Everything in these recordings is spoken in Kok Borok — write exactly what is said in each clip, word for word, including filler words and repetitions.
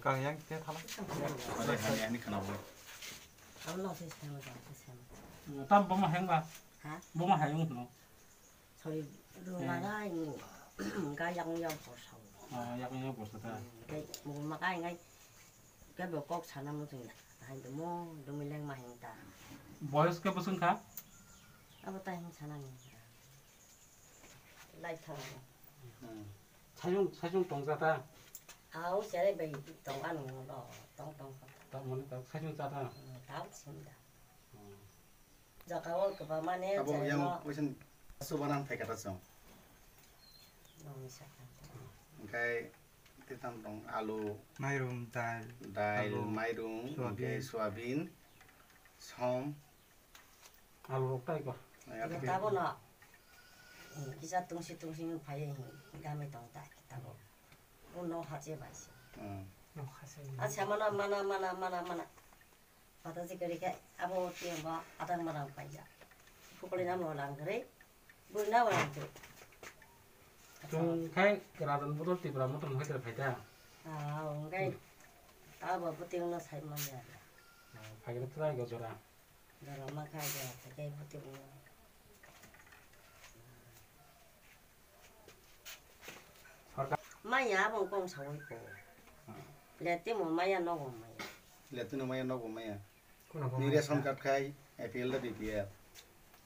Kang yang te thala. Abo no se sema, se sema. Tam boma hengba. Ha? Boma hayung no. Sorry, rwma gai, ga yang yang borsa. Ah, yang yang borsa ta. Gai, mo ma gai gai. Ga bo kok sana mo jing da. Hai de mo, do mi leng ma heng ta. Boyos ke bosong kha? Abo ta heng sana ni. Lai thang. Sajung, sajung tong ja ta. Au sere bai tong ano lo, tong tong. Ta mone ta sajung ja ta. Ta sim da. Jaka o kwbangma ne abo yang poison subanang phaikha ta chwng. Nongni sakha. Hwnkhe tei tamo tong alu, mairum, dal, dal, alu, mairum, soyabin, hwnkhe soyabin, som. Alu rok tai ko. Abo tabo no. Kisa tungsi tungsi phai gami tong ta tabo. O no hache bai se. Acha mana mana mana mana mana. Pata si kari kai abo tiang ba atang marang paija. Pukuli nam lo lang kari. Bui na wala tu. Tung kai keradan botol Tipra motom hai ter phaita. Ah, ong kai. Abo puting na sai manya. Phagir trai go jora. Jora ma kai jora kai puting. Maya abo kong sawi ko. Letimo maya nogo maya. Letino maya nogo maya. Ni ration card khai A P L da B P L.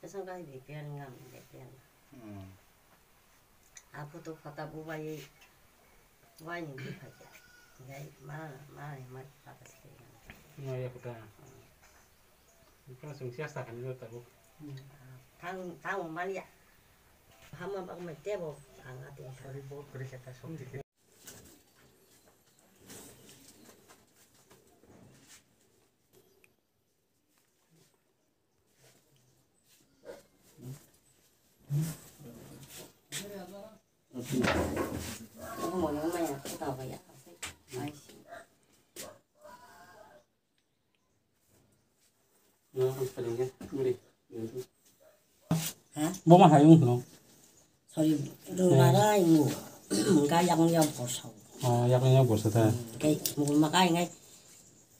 Ration card B P L ngam B P L. Hmm. A photo khata bubai wai ni buphai ya. Ngai ma ma ma pata sikri. Maya kota. Bukan sung sias tak kan itu tahu. Tang tang mania. Hama bak mai tebo ang ati. Sorry bo kri kata sok. Boma hai wng no. Sorry, rwma rai mo. Ga yang yang borsa. Oh, yang yang borsa ta. Kai mo ma kai ngai.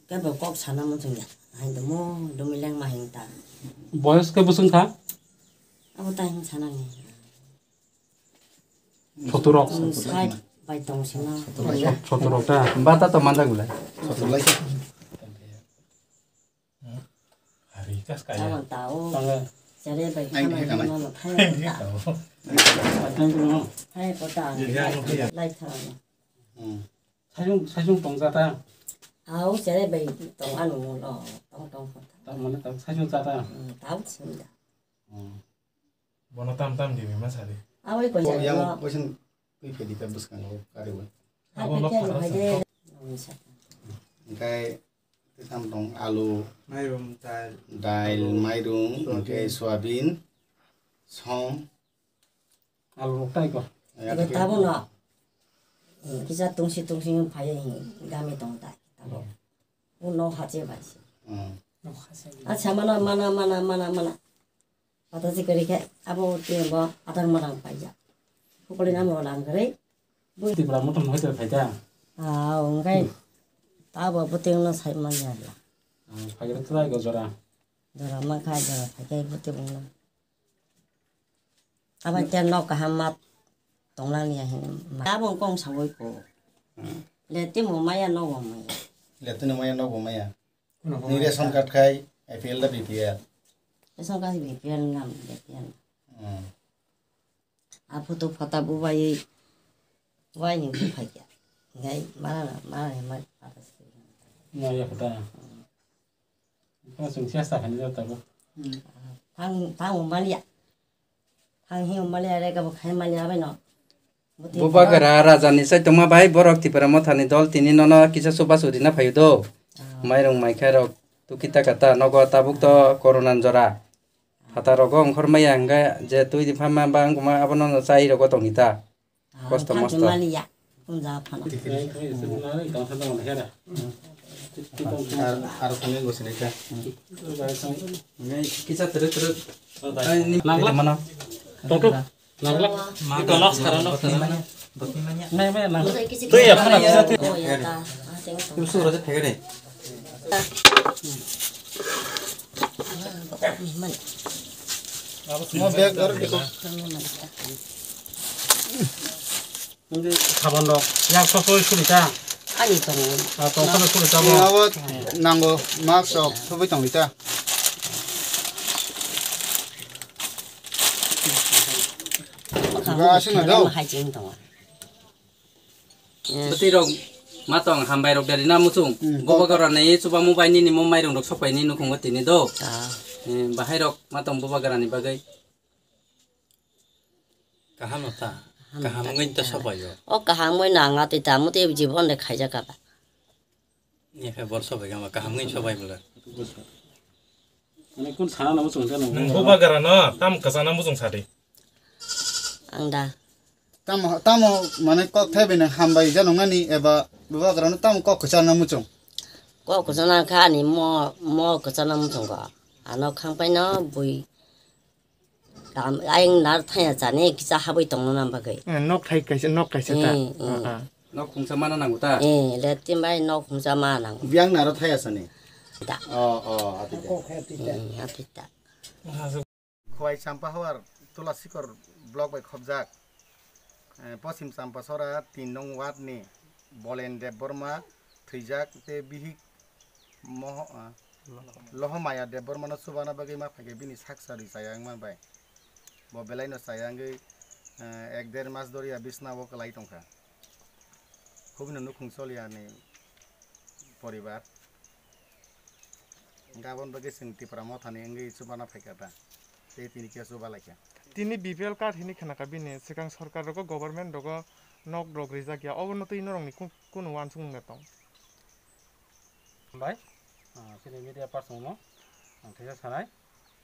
Kai bo kok sana mo jung ya. Hai do mo do mi leng ma hin ta. Boyos ke busung kha? Abo ta hin sana ni. Sotorok. Sai bai tong sina. Sotorok ta. Bata to manjak belai. Sotorok. Hari kas kaya. Tama tao. Tanga. Sere bai khana khana no thai. Thai kota. Lai thang. Sajung sajung tong jata. Au sere bai tong anu lo. Tong tong kota. Tang mana tang sajung jata. Tao sunda. Bono tam tam di ma sari. Aboni ko yang poison twi phedi ka bwskango kariwi. Abo lok phara sa. Hwnkhe tei tam tong alu, mairum, dal, dal, alu, mairum, soyabin, hwnkhe soyabin, som. Alu rok tai ko. Abo tabo no. Kisa tungsi tungsi phai gami tong tai tabo. Uno hache bai se. Acha mana mana mana mana mana. Pata si kari khe abo tiang bo atang marang paija. Pukuli nam lo lang kari. Bui Tipra motom hai ter phaita. Ah, ongkai. Tabo buting no sai manya la. Phai khe trai go jora. Jora ma khai jora phai khe buting no. Abo tiang no kaham mat tong lang ya hin. Abo kong sawi ko. Letimo maya no go maya. Letino maya no go maya. Ni ration card khai A P L da B P L? Ration card B P L ngam B P L. A photo phata bubai wai ni buphai kya. Ngai mara mara ni mara pata sikri. Maya pata. Kha sung siya sa khani jata bo. Thang thang maliya. Thang hi maliya re ka bo khai maliya bai no. Bubagra rajani saitongma bai borok Tipra Mothani dol tini nono kisa chubachu rina phaio do. Mairung maikha rok tukita kata nogo tabuk to corona ni jora. Phataro go ongkhor maya hwnkhe je twi ni phanma ba wngkuma abono chai rogo tongita. Kosto mosto. Maliya. Unja phana. Ar ar kami go sinai kha. Kisa tere tere. Nangla. Mano. Toto. Nangla. Ito last karano. Maya, maya, nang. Twi ya, khana, khana. Oh, ya, ta. Ah, tengok, tengok. Musu rasa pegade. Mo bag dor diko. Hindi, sabon dok. Yang sosoi suri ta. Ani tongo. Ah, tong khana suri ta mo. Abo nango, mask rok, sogwi tongwi ta. Ga aswk na do. Hai jeng tongo. Bwtwi rok ma tong hambai rok dari na muchung. Hmm. Boba gora ni chuba mobile ni nimo mairung rok sopai ni nukhung o tini do. Ah. Eh, bahai rok ma tong boba gora ni bagwi. Kaham no ta. Kaham wngwi ta sopai o. O kaham wngwi no ang atwi ta, mutwi jibon de khaijak kha ba. Ni khe bor sobai kha ma kaham wngwi sobai bwla. Ani kun sana na muchung ta nung. Nung boba gora no tam kwchana muchung sadi. Ang da. Tamo, tamo mane kok thaibai nang hambai jano ngani eba boba gora no tamo kok kwchana muchung. Kok kwchana kha ani mo, mo kwchana muchung ko. Ano khangpai no bui Tam, ayang nar thaya chani kisa habwi tongna nam bagwi. Eh, nok thai kaisa, nok kaisa ta. Eh, eh. Ah, ah. Nok khungsa mana nango ta? Eh, le tin bai nok khungsa ma nango. Biang naro thaya sani? Ta. Oh, oh, ati ta. Eh, ati ta. Khwai Champahawar Tulasikor block bai khobjak. Eh, Poschim Champasora tin nong ward ni Bolen Debbarma thwijak tei bihik Moho-, ah, Lohomaya Debbarmano chubana bagwi ma phaikhe bini sak sarwi chaya wngma bai. Bo belaino chaya wngwi, eh, ek der mas doriya bisnao kwlai tongkha. Khubino nukhung choliya ni poribar. Hwnkhe aboni bagwi chwng Tipra Mothani wngwi chubana phaikha ta. Tei tini khe chuba laikha. Tini B P L card hini khnakha bini, swkang sorkar rogo, government rogo nok rok rijak ya. Obono twi norokni ku-, kunu uansukmung tong? Bai, ah, chini media person no ang kisa sanai,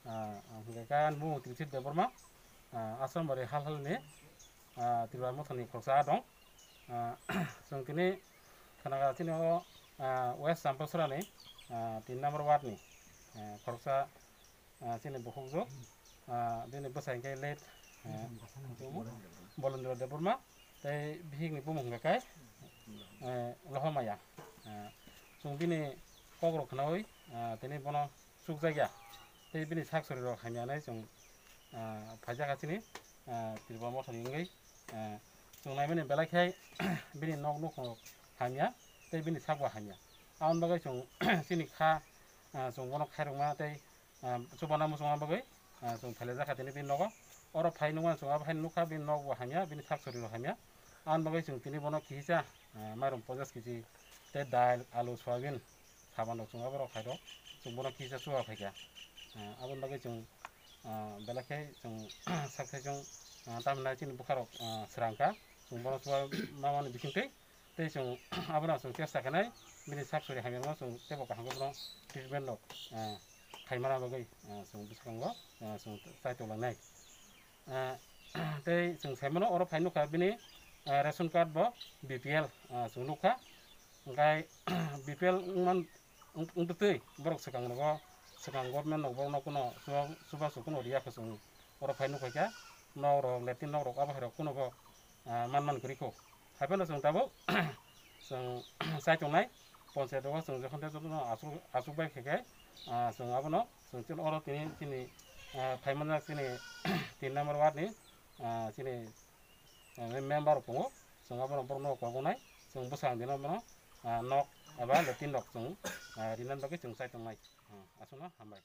ah, ang hwnkhe kha bumung Trisik Debbarma, ah, Asrambari hal hal ni, ah, Tipra Mothani khoroksa dong. Ah, chwng tini khanaga chini o, ah, West Champasora ni, ah, tin number ward ni, ah, khoroksa, ah, chini bukhukjwk, ah, bini bwsai hwnkhe late, ah, Bolendra Debbarma, tei bihikni bumung hwnkhe kai, eh, Lohomaya. Ah, chwng bini kokrok khnaui, ah, tini bono chukjakya. Tei bini sak sori rok hamya hinwi chwng, ah, phaijak ha chini, ah, Tipra Mothani wngwi, ah, chwng naimani belai khe bini nok nukhung hamya, tei bini sak bo hamya. Aboni bagwi chwng chini kha, ah, chwng bono khairokma tei, ah, chubana muchungma bagwi, ah, chwng phailaijakha tini bini nogo. Oro phai nukmani chwng abo haino nukha, bini nok bo hamya, bini sak sori rok hamya. Aboni bagwi chwng tini bono kisa, ah, mairum ponchash kg tei dal, alu, soyabin, saban rok chwng abo rok khairok, chwng bono kisa chuba phaikha. Ah, aboni bagwi chwng, ah, belai khe chwng sak thai chwng, ah, tamni chini bwkha rok, ah, swrang kha, chwng bono chuba mamani bisingtwi. Tei chwng abono chwng chesta khainai, bini sak sori hamya wngma chwng teibo kaham khe bono treatment rok, ah, khaimana bagwi, ah, chwng bwskango, ah, chwng chaitok langnai. Ah, tei chwng saimano oro phai nukha bini, ah, ration card bo B P L, ah, chwng nukha. Hwnkhe B P L wngman, wng-, wngtwi borok swkang rogo, swkang government rok borokno kuno chuba-, chubachu kuno riya khe chwng oro phai nukha khe nok rok, latrine nok rok abo hai rok kuno bo, ah, man man kwrwi kho. Haiphano chwng tabuk chwng chai tongnai, ponchayat rogo chwng jokhon tei jotono achuk, achuk bai khe khe, ah, chwng abono chwng chini oro tini chini, ah, phai manjak chini tin number ward ni, ah, chini, ah, member rok tongo, chwng abono borokno kok wngnai, chwng bwsang dino bono, ah, nok eba latrine rok chwng, ah, rinani bagwi chwng chai tongnai. Ah, aswkno hambai.